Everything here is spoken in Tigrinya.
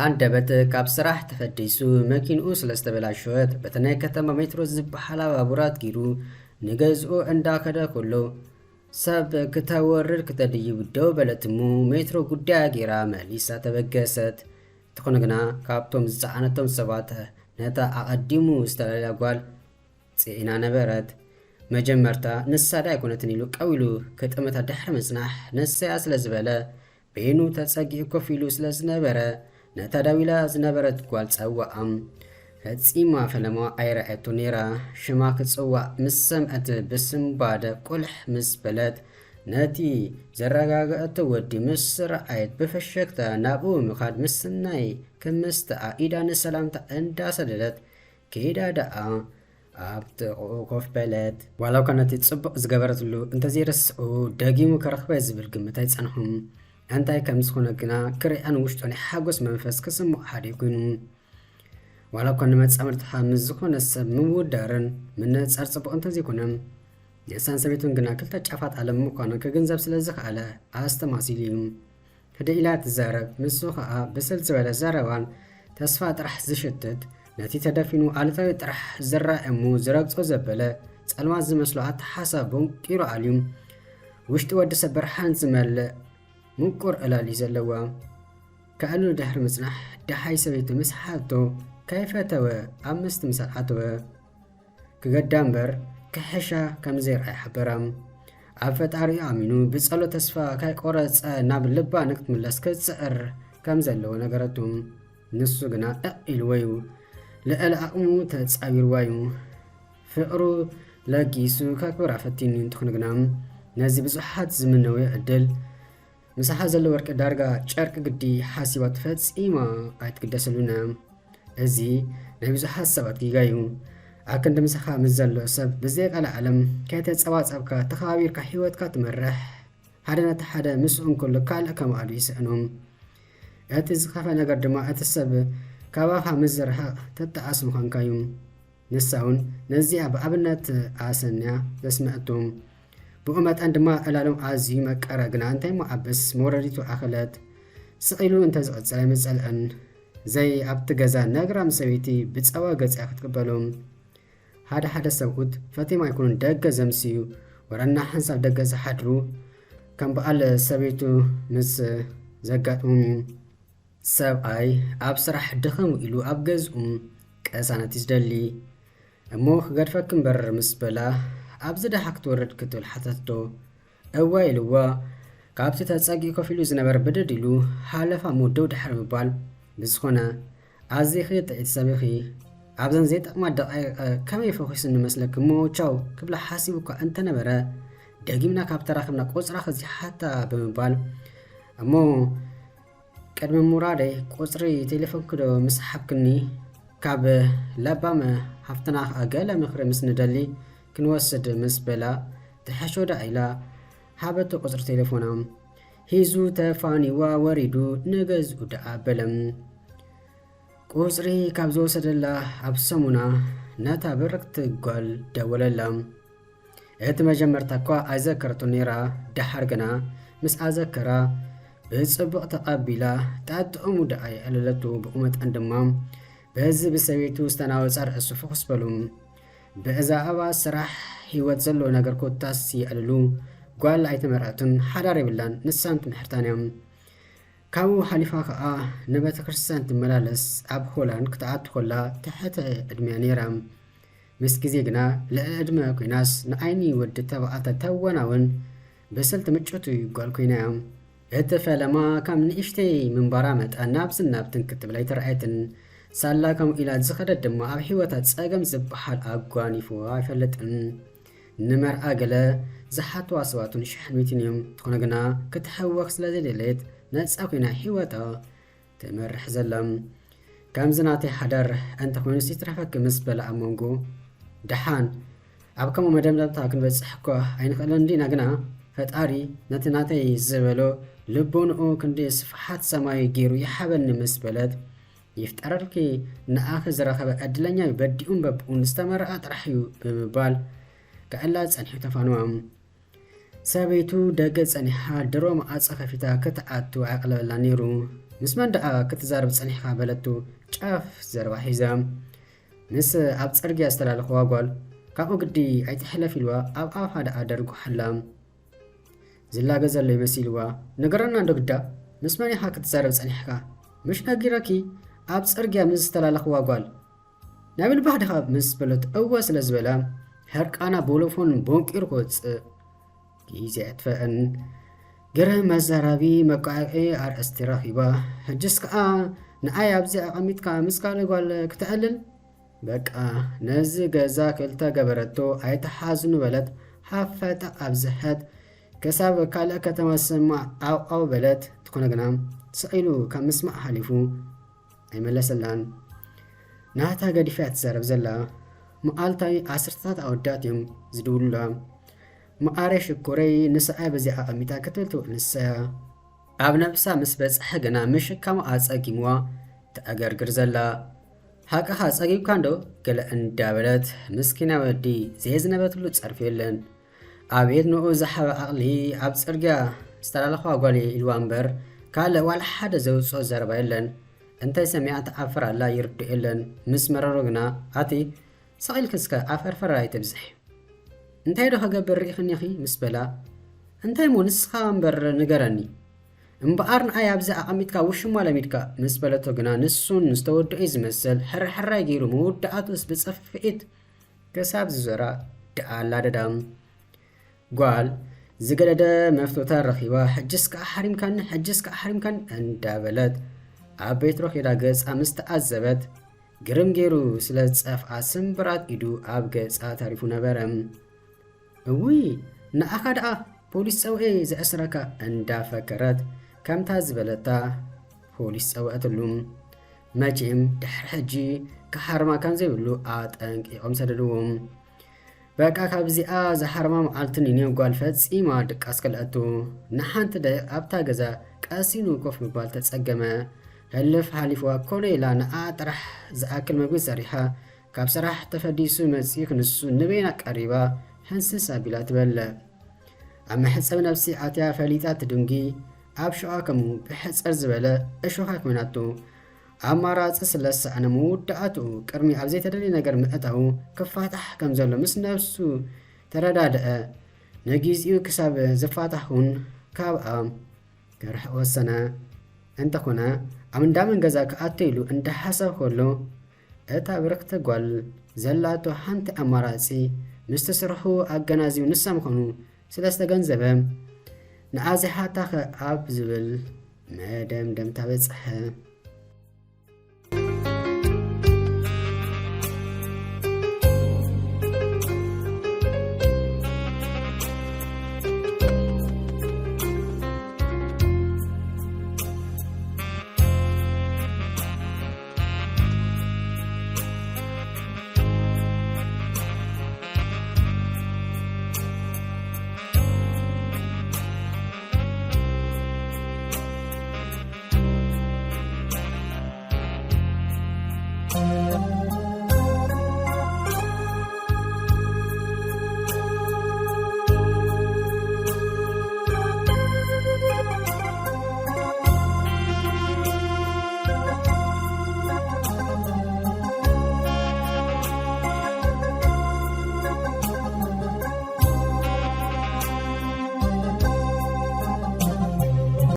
ኣንደበት ካብ ስራሕ ተፈዲሱ መኪንኡ ስለ ዝተበላሸወት በቲ ናይ ከተማ ሜትሮ ዝበሃላ ባቡራት ጊሩ ንገዝኡ እንዳኸደ ከሎ ሰብ ክተወርድ ክተድይብ ደው በለት እሞ ሜትሮ ጉዳያ ጌራ መሊሳ ተበገሰት። እንተኾነ ግና ካብቶም ዝጸዓነቶም ሰባት ነታ ኣቐዲሙ ዝተላለያ ጓል ጽዒና ነበረት። መጀመርታ ንሳ ዳ ኣይኮነትን ኢሉ ቀው ኢሉ ክጥምታ ድሕሪ ምጽናሕ ንሰያ ስለ ዝበለ በይኑ ተጸጊኡ ኮፍ ኢሉ ስለ ዝነበረ ነታ ደው ኢላ ዝነበረት ጓል ጸውዓ። ፈጺማ ፈለማ ኣይረኣየቶ ነይራ። ሽማ ክጽዋዕ ምስ ሰምዐት ብስንባደ ቁልሕ ምስ በለት ነቲ ዘረጋገአቶ ወዲ ምስ ረኣየት ብፈሸክታ ናብኡ ምኻድ ምስናይ ክምስተኣ ኢዳ ንሰላምታ እንዳሰደደት ከይዳ ደኣ ኣብ ጥቕኡ ኮፍ በለት። ዋላ እኳ ነቲ ጽቡቕ ዝገበረትሉ እንተዘይረስዑ ደጊሙ ክረኽበ ዝብል ግምት ኣይጸንሑን። እንታይ ከም ዝኾነ ግና ክርእያ ንውሽጡ ናይ ሓጎስ መንፈስ ክስምዖ ሓደ ኮይኑ። ዋላ እኳ ንመጻምድትኻ ምስ ዝኾነ ሰብ ምውዳርን ምንጻር ጽቡቕ እንተዘይኮነ፣ ንእሳን ሰበይቱን ግና ክልተ ጫፋት ዓለም ምዃኑ ክግንዘብ ስለ ዝኸኣለ ኣስተማሲሉ እዩ። ህድእ ኢላ ትዛረብ። ንሱ ኸኣ ብስል ዝበለ ዘረባን ተስፋ ጥራሕ ዝሽትት፣ ነቲ ተደፊኑ ኣሉታዊ ጥራሕ ዝረኣ እሞ ዝረግጾ ዘበለ ጸልማት ዝመስሎ ኣተሓሳብ ቦንቂሩ ኣልዩ። ውሽጢ ወዲ ሰብ ብርሃን ዝመልእ ምቁር ዕላል እዩ ዘለዋ። ከዕልሉ ድሕሪ ምጽናሕ ደሓይ ሰበይቱ ምስ ሓቶ ከይፈተወ ኣብ ምስትምሳል ኣተወ። ክገዳ እምበር ክሕሻ ከም ዘይረኣየ ሓበራ። ኣብ ፈጣሪኡ ኣሚኑ ብጸሎት ተስፋ ካይቆረጸ ናብ ልባ ንክትምለስ ክጽዕር ከም ዘለዎ ነገረቱ። ንሱ ግና እቕ ኢልዎ እዩ። ልዕሊ ዓቕሙ ተጻዊርዋ እዩ። ፍቕሩ ለጊሱ ከክብራ ፈቲኑ እዩ። እንተኾነ ግና ነዚ ብዙሓት ዝምነውዮ ዕድል ምሳሓ ዘሎ ወርቂ ዳርጋ ጨርቂ ግዲ ሓሲባቶ ፈጺማ ኣይትግደሰሉን እያ። እዚ ናይ ብዙሓት ሰባት ጌጋ እዩ። ኣክንዲ ምሳኻ ምስ ዘሎ ሰብ ብዘይ ቃል ዓለም ከይተጸባጸብካ ተኸባቢርካ ህይወትካ ትመርሕ ሓደ ነቲ ሓደ ምስኡ እንከሎ ካልእ ከማዕዱ ይስእኖም። እቲ ዝኸፍአ ነገር ድማ እቲ ሰብ ካባኻ ምስ ዝርሕቕ ትጠዓስ ምዃንካ እዩ። ንሳ እውን ነዚኣ ብኣብነት ኣሰንያ ዘስምዐቶም። ብኡ መጠን ድማ ዕላሎም ኣዝዩ መቀረ። ግና እንታይ እሞ ዓብስ መውረዲቱ ኣኸለት። ስቕ ኢሉ እንተዝቕጽል ኣይምጸልአን። ዘይ ኣብቲ ገዛ ነግራም ሰበይቲ ብጸባ ገጽ እያ ክትቅበሎም። ሓደ ሓደ ሰብኡት ፈቲም ኣይኮኑን ደገ ዘምስዩ፣ ወረና ሓንሳብ ደገ ዝሓድሩ ከም በዓል ሰበይቱ ምስ ዘጋጥሞም እዩ። ሰብኣይ ኣብ ስራሕ ድኽም ኢሉ ኣብ ገዝኡ ቀሳነት እዩ ዝደሊ። እሞ ክገድፈኪ እምበር ምስ በላ ኣብዚ ደሓ ክትወርድ ክትብል ሓተትቶ። እዋ ኢልዋ ካብቲ ተጸጊኡ ኮፍ ኢሉ ዝነበረ ብድድ ኢሉ ሓለፋ እሞ ደው ድሕሪ ምባል ብዝኾነ ኣዚኺ ጥዒት ሰብ ኢኺ። ኣብዘን ዘይጠቕማ ደቓይቕ ከመይ ፈኺሱ ንመስለኪ እሞ ቻው ክብላ ሓሲቡ እኳ እንተነበረ፣ ደጊምና ካብ ተራኸብና ቁጽራ ክዚሓታ ብምባል፣ እሞ ቅድሚ ምውራደይ ቁጽሪ ቴሌፎንኪ ዶ ምስ ሓብክኒ? ካብ ለባም ሃፍትና ከኣ ገለ ምኽሪ ምስ ንደሊ ክንወስድ ምስ በላ፣ ትሕሾ ደኣ ኢላ ሃበቶ ቁጽሪ ቴሌፎና። ሂዙ ተፋኒዋ ወሪዱ ንገዝኡ ደኣ በለ። ቁጽሪ ካብ ዝወሰደላ ኣብ ሰሙና ነታ ብርክቲ ጓል ደወለላ። እቲ መጀመርታ እኳ ኣይዘከረቶን ነይራ፣ ደሓር ግና ምስ ኣዘከራ ብጽቡቕ ተቐቢላ ጣጥዑሙ ደኣ የዕለለቶ። ብኡ መጠን ድማ በዚ ብሰበይቱ ዝተናወጸ ርእሱ ፍኹስ በሉ። ብዛዕባ ስራሕ ህይወት ዘሎ ነገር ኮታስ የዕልሉ። ጓል ኣይተመርዐትን፣ ሓዳር የብላን፣ ንሳን ትምሕርታን እያ። ካብኡ ሓሊፋ ከኣ ንቤተ ክርስቲያን ትመላለስ። ኣብ ሆላንድ ክትኣቱ ከላ ትሕተ ዕድመያ ነይራ። ምስ ግዜ ግና ልዕሊ ዕድመ ኮይናስ ንዓይኒ ወዲ ተባዕታይ ተወናውን ብስልቲ ምጭውቲ ጓል ኮይና እያ። እቲ ፈለማ ካብ ንእሽተይ ምንባራ መጠን ናብዝን ናብትን ክትብል ኣይተረኣየትን። ሳላ ከምኡ ኢላ ዝኸደት ድማ ኣብ ህይወታ ጸገም ዝበሃል ኣጓኒፍዋ ኣይፈልጥን። ንመርዓ ገለ ዝሓትዋ ሰባት እውን ሽሕን ሚእትን እዮም። እንተኾነ ግና ክትሕወኽ ስለ ዘይደለየት ነጻ ኮይና ህይወታ ትመርሕ ዘላ። ከምዚ ናተይ ሓዳር እንተኾይኑስ ይትረፈኪ ምስ በላ ኣብ መንጎ፣ ደሓን ኣብ ከምኡ መደምደምታ ክንበጽሕ እኳ ኣይንኽእልን ዲና፣ ግና ፈጣሪ ነቲ ናተይ ዝበሎ ልቦንኡ ክንዲ ስፍሓት ሰማይ ገይሩ ይሓበኒ ምስ በለት፣ ይፍጠረልኪ፣ ንኣኺ ዝረኸበ ዕድለኛ እዩ፣ በዲኡን በብኡን ዝተመረቐ ጥራሕ እዩ ብምባል ክዕላ ጸኒሑ ተፋንዋ። ሰበይቱ ደገ ጸኒሓ ድሮ መዓጸ ከፊታ ክትኣቱ ኣዕቕለበላ ነይሩ። ምስ መን ደኣ ክትዛረብ ጸኒሕካ? በለቱ ጫፍ ዘረባ ሒዛ። ምስ ኣብ ጽርግያ ዝተላለኽዋ ጓል። ካብኡ ግዲ ኣይትሕለፍ ኢልዋ ኣብ ኣፋ ደኣ ደርጉሓላ። ዝላገ ዘሎ ይመሲልዋ። ነገረና እንዶ ግዳ፣ ምስ መን ኢኻ ክትዛረብ ጸኒሕካ? ምሽ ነጊረኪ ኣብ ጽርግያ ምስ ዝተላለኽዋ ጓል። ናይ ብልባህ ድኻ ምስ በለት እወ ስለ ዝበላ፣ ሕርቃና ቦሎፎን ቦንቂሩ ክወጽእ ግዜ ኣጥፈአን። ግርም መዛራቢ መቋዒዒ ኣርእስቲ ረኺባ። ሕጅስ ከኣ ንኣይ ኣብዚ ኣቐሚጥካ ምስ ካልእ ጓል ክትዕልል? በቃ ነዚ ገዛ ክልተ ገበረቶ ኣይትሓዝኑ በለት። ሓፈጣ ኣብዝሐት። ክሳብ ካልእ ከተማ ዝሰማዕ ዓውዓው በለት። ትኾነ ግና ስቕ ኢሉ ካብ ምስማዕ ሓሊፉ ኣይመለሰላን። ናታ ገዲፋ እያ ትዛረብ ዘላ። መዓልታይ ዓሰርተታት ኣወዳት እዮም ዝድውሉላ። መዓረ ሽኮረይ ንስኣ በዚኣ ኣቐሚጣ ክትብል ትውዕል ንሳያ። ኣብ ነብሳ ምስ በጽሐ ግና ምሽካሙ ኣጸጊምዋ ተኣገርግር ዘላ። ሓቅኻ ጸጊብካ እንዶ ገለ እንዳበለት ምስኪና ወዲ ዘየዝነበትሉ ጸርፊ የለን። ኣቤት ንኡ ዝሓበ ዓቕሊ ኣብ ጽርግያ ዝተላለኽዋ ጓል ኢልዋ እምበር ካልእ ዋላ ሓደ ዘውጽኦ ዘረባ የለን። እንታይ ሰሚዓ ትዓፍር ኣላ ይርድኦ የለን። ምስ መረሮ ግና ኣቲ ስቕ ኢልኪ እስከ ዓፈርፈር ኣይተብዝሒ። እንታይ ዶ ከገብር ርኢኽኒኺ ምስ በላ እንታይ እሞ ንስኻ እምበር ንገረኒ። እምበኣር ንኣይ ኣብዚ ኣቐሚጥካ ውሽማ ለሚድካ ምስ በለቶ ግና ንሱን ዝተወድኦ እዩ ዝመስል ሕርሕራይ ገይሩ መወዳእቱስ ብጽፍዒት ክሳብ ዝዞራ ደኣ ኣላደዳም። ጓል ዝገደደ መፍቶታ ረኺባ ሕጅስ ከኣ ሓሪምካኒ ሕጅስ ከኣ ሓሪምካኒ እንዳበለት ኣብ ቤትሮ ኬዳ ገጻ ምስ ተዓዘበት ግርም ገይሩ ስለ ዝጸፍዓ ስምብራት ኢዱ ኣብ ገጻ ተሪፉ ነበረ። እውይ ንኣኻ ደኣ ፖሊስ ጸውኤ ዘእስረካ እንዳፈከረት ከምታ ዝበለታ ፖሊስ ጸውዐትሉ። መቼም ድሕሪ ሕጂ ክሓርማ ከም ዘይብሉ ኣጠንቂቖም ሰደድዎም። በቃ ካብዚኣ ዝሓርማ መዓልቲ ኒንዮ ጓል ፈጺማ ድቃስ ከልኣቱ። ንሓንቲ ደቂቕ ኣብታ ገዛ ቀሲኑ ኮፍ ምባል ተጸገመ። ህልፍ ሓሊፍዋ ኮነ ኢላ ንኣ ጥራሕ ዝኣክል መግቢ ሰሪሓ ካብ ስራሕ ተፈዲሱ መጺኡ ክንሱ ንበይና ቀሪባ ሕንስስ ኣቢላ ትበልዕ። ኣብ መሕጸቢ ነብሲ ኣትያ ፈሊጣ ትድንጊ ኣብ ሸዋ ከምኡ ብሕጽር ዝበለ እሾኻ ኮይናቱ። ኣማራጺ ስለ ዝሰኣነ መወዳእትኡ ቅድሚ ኣብ ዘይተደልየ ነገር ምእታዉ ክፋታሕ ከም ዘሎ ምስ ነብሱ ተረዳድአ። ንጊዜኡ ክሳብ ዝፋታሕ እውን ካብኣ ክርሕቕ ወሰነ። እንተኾነ ኣብ እንዳ መን ገዛ ክኣቱ ኢሉ እንዳሓሰብ ከሎ እታ ብርኽቲ ጓል ዘላቶ ሓንቲ ኣማራጺ ምስቲ ስርሑ ኣገናዚቡ ንሳ ምዃኑ ስለ ዝተገንዘበ ንኣ ዘይሓታኸ ኣብ ዝብል መደምደምታ በጽሐ።